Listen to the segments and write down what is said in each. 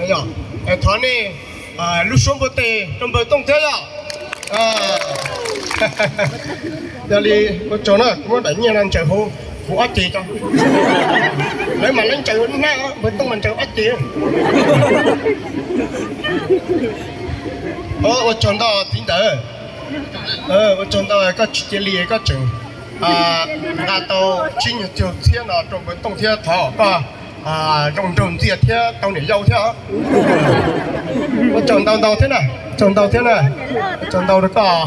Yog, thov nej lub suab npuaj tes rau npawg Tooj thiab yog. Yog li ua tsaug na, kuv muab daim nyiaj no ntsaws hauv kuv ob ceg tso. Lawv mas lawv ntsaws hnab, npawg Tooj mas ntsaws ob ceg. Ua tsaug ntau txiv ntawd, ua tsaug ntau koj tsis cia li koj tseem nqa tau tsib nyuag caug txhiab no rau npawg Tooj thiab thov koj zoo nraug ntxiag thiab tau niam yau thiab. Ua tsaug ntau ntau thiab na, tsaug ntau thiab na, tsaug ntau rau koj.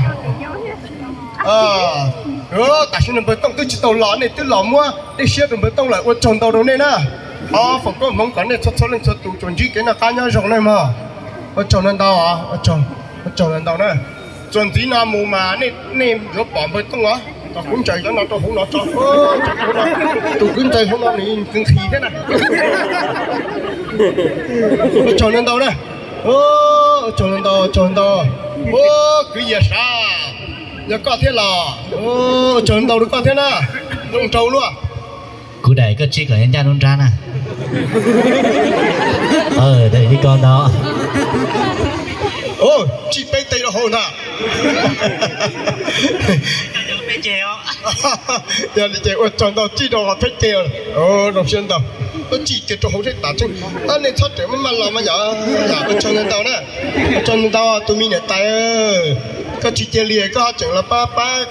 Tam sim no npawg Tooj twb tsis tau los nej twb los muab dej siab rau npawg Tooj lawm, ua tsaug ntau rau nej na. Thov foom koob hmoov kom nej txhua txhua leej txhua tus tsuas ntsib kev noj qab nyob zoo na mog. Ua tsaug ntau ntau, ua tsaug ntau ntau na. Txuas ntxiv no mus mas nej yuav pom npawg Tooj os, kom kuv ntsaws cov no rau hauv no tso. Tus kuv ntsaws hauv no nws nqhis thiab na. Ua tsaug ntau ntau na. Ua tsaug ntau ntau, ua tsaug ntau. Ua kwv Yias sav, yog koj thiab los, ua tsaug ntau rau koj thiab na. Zoo nraug luaj. Kuv daim koj tsij kom ncaj nruab nrab na. Li ko ntag. Tsij peb teg rau hauv ntag. Yog li ces ua tsaug ntau, tsij rau peb teg. Zoo siab ntau. Koj tsij kiag rau hauv seb tas tseeb. Nej txhob rawm maj maj los mas yog. Ua tsaug ntau ntau na. Ua tsaug ntau tus me niam tais. Koj tsis cia li koj ho tseem los pab pab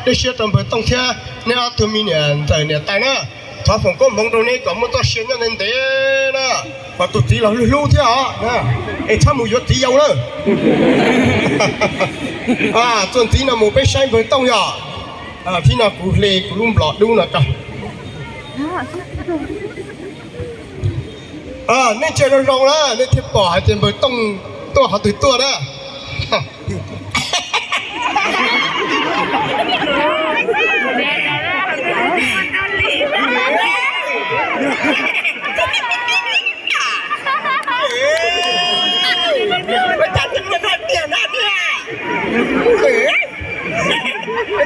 dej siab rau npawg Tooj thiab nej ob tug me niam ntxawm niam tais na. Thov foom koob hmoov rau neb kom muaj txoj sia nyob ntev ntev na, kom tus txiv los hlub hlub thiab os, es txhob mus yuav txiv yau lawm. Txuas ntxiv no mus peb saib npawg Tooj yog. Thib no kuv hle kuv lub nplom dub no rau. Nej ntsia zoo zoo na, nej thiaj pom hais tias npawg Tooj tuaj qhov twg tuaj na.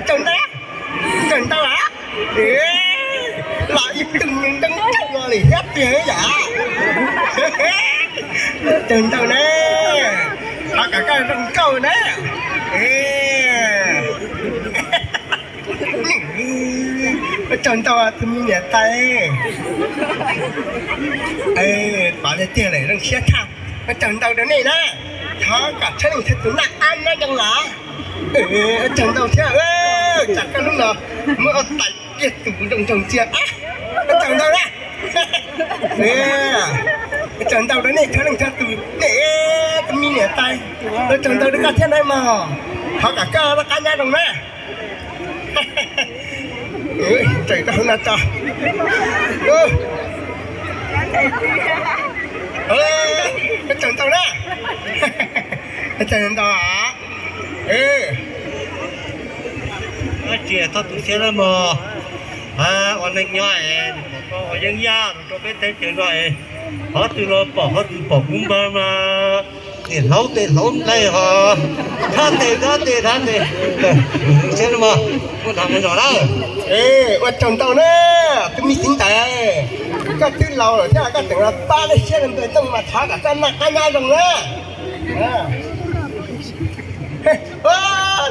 Tsaug ntau, tsaug ntau, los ib tug nteeb kawg no li thiab tiag yom. Tsaug ntau na, thov kom koj zoo nkauj na. Tsaug ntau tus me niam tais. Pom tiag tiag lawm zoo siab tshaj. Tsaug ntau rau nej na, thov kom txhua leej txhua tus noj qab nyob zoo los. Tsaug ntau thiab, tsam koj lub no muab ua tais kiag tus zoo nraug ntxiag. Tsaug ntau na. Tsaug ntau rau nej txhua leej txhua tus, nej tus me niam tais. Tsaug ntau rau koj thiab na mog, thov kom koj noj qab nyob zoo na. Tseem rau hauv no tso. Tsaug ntau na. Tsaug ntau. Tsis txhob tu siab na mog. Ua neej nyob es pom koj ua yeeb yaj rau peb teb chaws no es, qhov twg los pom, qhov twg pom kuv npawg mas niam hlauv tes hlauv nqaij ho thab tes thab tes thab tes. Siab na mog, muaj nrog mus zos na. Ua tsaug ntau na, tus me txiv ntawd, koj twb laus lawm thiab koj tseem los pab dej siab rau npawg Tooj mas thov kom koj noj qab nyob zoo na.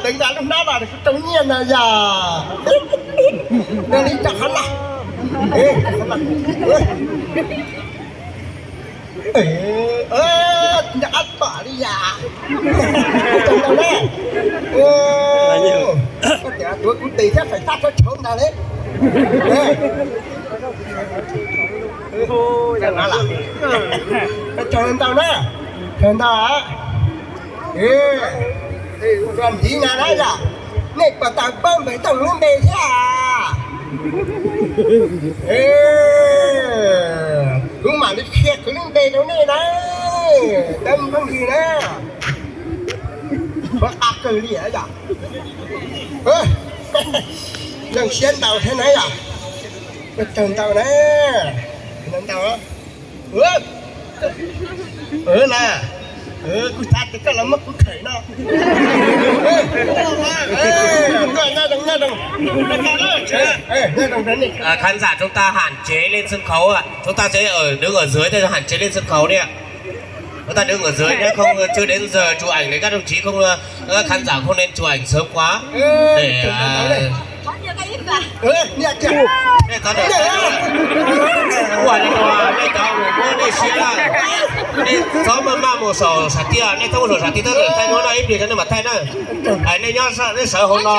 Lawv nqa lub hnab los kuv rau nyiaj no yog. Nqa li rau qhov no. Nyob ob tom li yam. Tsaug ntau na. Koj tias tuav kuv tes thiab fais fab tshauv tshauv ntag le. Tsaug ntau na. Tsaug ntau. Ua ntxiv na yom, nej puas tau paub npawg Tooj lub npe thiab? Kuv mam li qhia kuv lub npe rau nej na. Cov phooj ywg na, puav qab kawg li yom. Zoo siab ntau thiab na yom. Tsaug ntau na. Ntau. Na, kuv xav tias koj los muab kuv khawm no. Nyob zoo, nyob zoo. Khán giả chúng ta hạn chế lên sân khấu ạ. Chúng ta sẽ ở, đứng ở dưới thôi, hạn chế lên sân khấu đi ạ. Các ta đứng ở dưới nhé, không, chưa đến giờ chụp ảnh đấy, các đồng chí không, các khán giả không nên chụp ảnh sớm quá. Để, à, ua, nej cov uas muab nej siab, nej txhob maj maj mus saum sab tiaj, nej txhob mus saum sab tiaj, txhob lwm thaij duab no, ib pliag nej mam thaij na. Nej nyob nej sawv hauv no.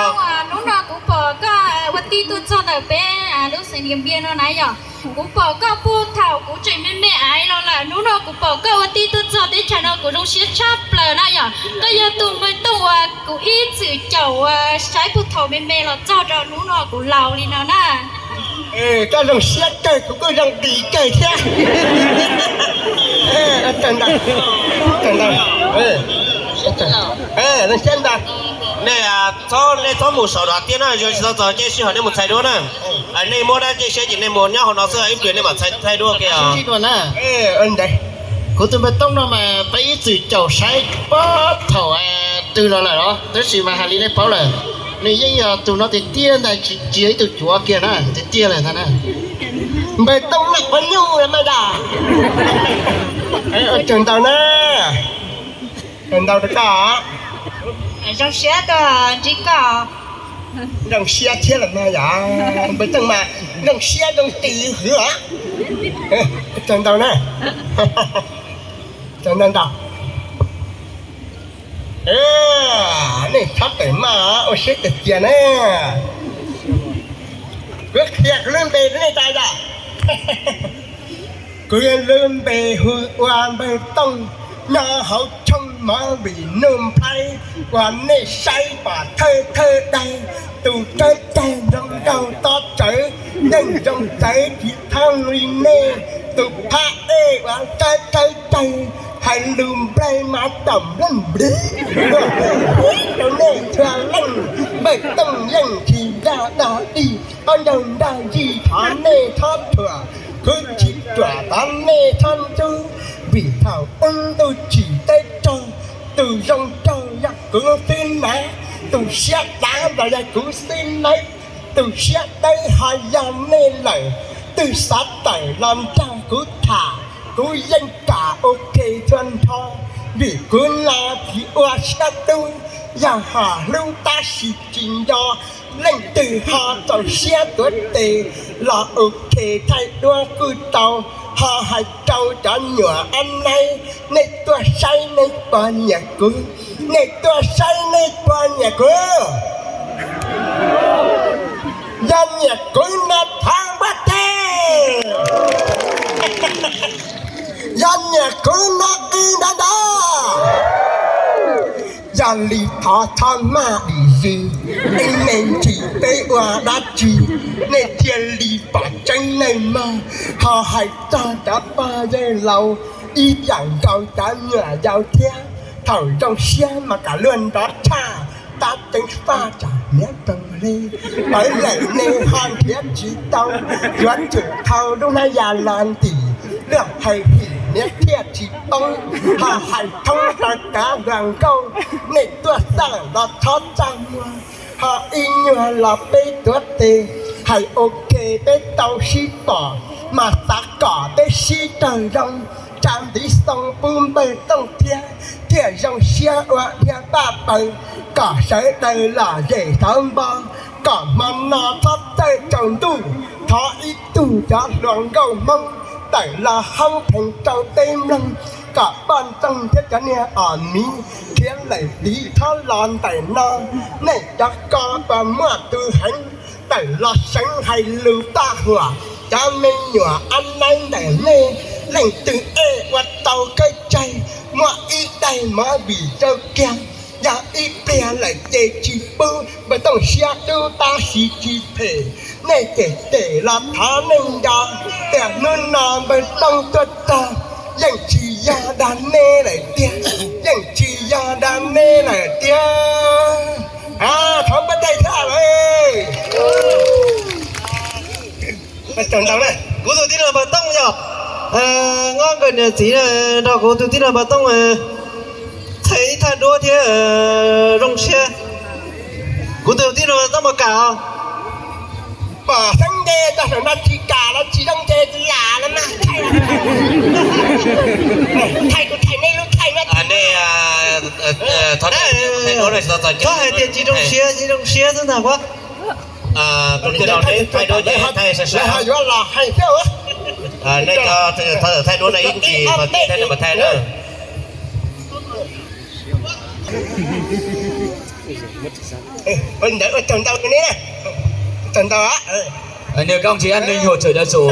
Hnub no kuv pom koj ua tij tuaj txog ntawm peb lub xeev Diam Npiaj no na yom. Kuv pom koj puag thaum kuv tseem me me aiv los lawm, hnub no kuv pom koj ua tij tuaj txog teb chaws no kuv zoo siab tshaj plaws na yom. Koj yog tus npawg Tooj uas kuv ib txwm caum saib puag thaum me me los txog rau hnub no kuv laus li no na. Koj zoo siab kawg, kuv kuj zoo nqis kawg thiab. Zoo siab ntag. Nej txhob, nej txhob mus saum no tiag na, yog tsis tau txog caij sij hawm nej mus txhais duab na. Nej muab dab caij siab ces nej mus nyob hauv no xwb, ib pliag nej mam txhais duab. Kuv tus npawg Tooj no mas peb ib txwm caum saib puag thaum twg los lawm os, tab sis mas hais li nej paub lawm, nws yeej yog tus no tiag tiag ntag, tsis tsis yog ib tug cuav kiag na, tiag tiag lawm ntag na. Npawg Tooj no ua nyuj mas yom. Ua tsaug ntau na. Tsaug ntau rau koj. Zoo siab tuaj ntsib koj. Zoo siab thiab los mas yom, npawg Tooj mas zoo siab zoo tis hwv os. Tsaug ntau na. Tsaug ntau ntau. Nej txhob tawm maj ua siab cia cia na. Kuv qhia kuv lub npe rau nej tau yom. Kuv lub npe hu ua npawg Tooj, nyob hauv tshooj Mov Vim Nuj Nplhaib, uas nej saib pom thawj thawj daim, tus rawv rawg nroo nraug tob tsawv, yeej zoo txawv tsis thooj li nej, tus phab ej uas rawv rawv rawg hais lus nplawg mas tam leej nplwg rau nej txhua leej. Npawg Tooj yeej tsis dag dag dig, qhov nraug nrag zis thov nej txhob thuam, khwv tsis ruam thov nej txhob ntxub, vim thaum ub ntuj tsim teb raug, tus zoo raug yog kuv xwb na, tus siab dav los yog kuv xwb na, tus siab dawb ho yog nej lawm, twb xav tawm los nrog kuv tham, kuv yeej kam ua ke txhua nrho, vim kuv no tsis ua siab tub, yog ho hlub tab sis tsis nco, leej twg ho txaus siab tuav tes los ua ke thaij duab kuj tau, ho hais rau cov nyuam ab naib, nej tuaj saib nej puas nyiam kuv, nej tuaj saib nej puas nyiam kuv. Yog nyiam kuv no thov npuaj teg. Yog nyiam kuv no qw nrov nrov. Yog li thov txhob maj dim zis, ib me ntsis peb ua dab tsi, nej thiaj li pom tseeb nej mog. Ho hais txog cov pog yawg laus, ib yam nkaus cov nyuam yaus thiab, thaum zoo siab mas kam luag nrov tshaj, tab tseeb faj tsam hniav rau li, pawv lawm nej ho nrhiav tsis tau, yuav tsum thau lub hnab ya los ntim, luag hais him hniav thiaj tsis poob, ho hais thoob rau kav hluas nkauj, nej tuaj xaj los txhob txaj muag, ho ib nyuag los peb tuav tes, hais ua ke peb tau sib pom, mas xav kom peb sib raug zoo, tsa ntiv xoo pub npawg Tooj thiab, thiaj zoo siab ua dhia paj paws, kom sawv daws lom zem xauv npo, kom hmo no txhob txawj tsaus ntuj, thov ib tug cov hluas nkauj Hmoob tawm los hoob phees rau peb mloog, kom poj ntxoog thiab cov niag os miv khiav lawm tiv txhob los ntawm no. Nej cov ko uas muaj tus heev tawm los seev hais lus paj huam cov me nyuam ab naib ntawm nej, leej twg ej ua tau kawg tsawg, muaj ib daim mov vim rau kiag, yog ib pliag lawm ces tsis pub. Npawg Tooj siab dub tab sis tsis phem, nej cem cem los thov nej nco, tias hnub no npawg Tooj tuaj txog, yeej tsis yog dag me lawm tiag, yeej tsis yog dag me lawm tiag. Thov npuaj teg thiab lawm. Kuv tus tij laug npawg Tooj yog, nyob nkawd niam txiv nrog kuv tus tij laug npawg Tooj txhais ib thaj duab thiab zoo siab. Kuv tus tij laug Tooj puas kam os? Pom xeeb nce txog saum no tsis kam los tsis zoo nce lam los mas thaij, thaij kuv thaij nej lub Txhob hais tias tsis zoo siab, tsis zoo siab xwb ntag. Tus tij laug neb thaij duab ces thaij sai sai. Neb thaij duab no ib ncig mas tij thaij no mas thaij na. Như các ông chị An Ninh hỗ trợ cho chủ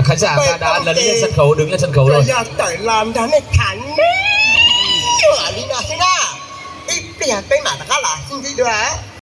khán giả ta đã lấn lên sân khấu, đứng lên sân khấu rồi. Yog tawm los nrog nej tham ne, li no xwb na, ib pliag peb mam rov qab los sib ntsib dua.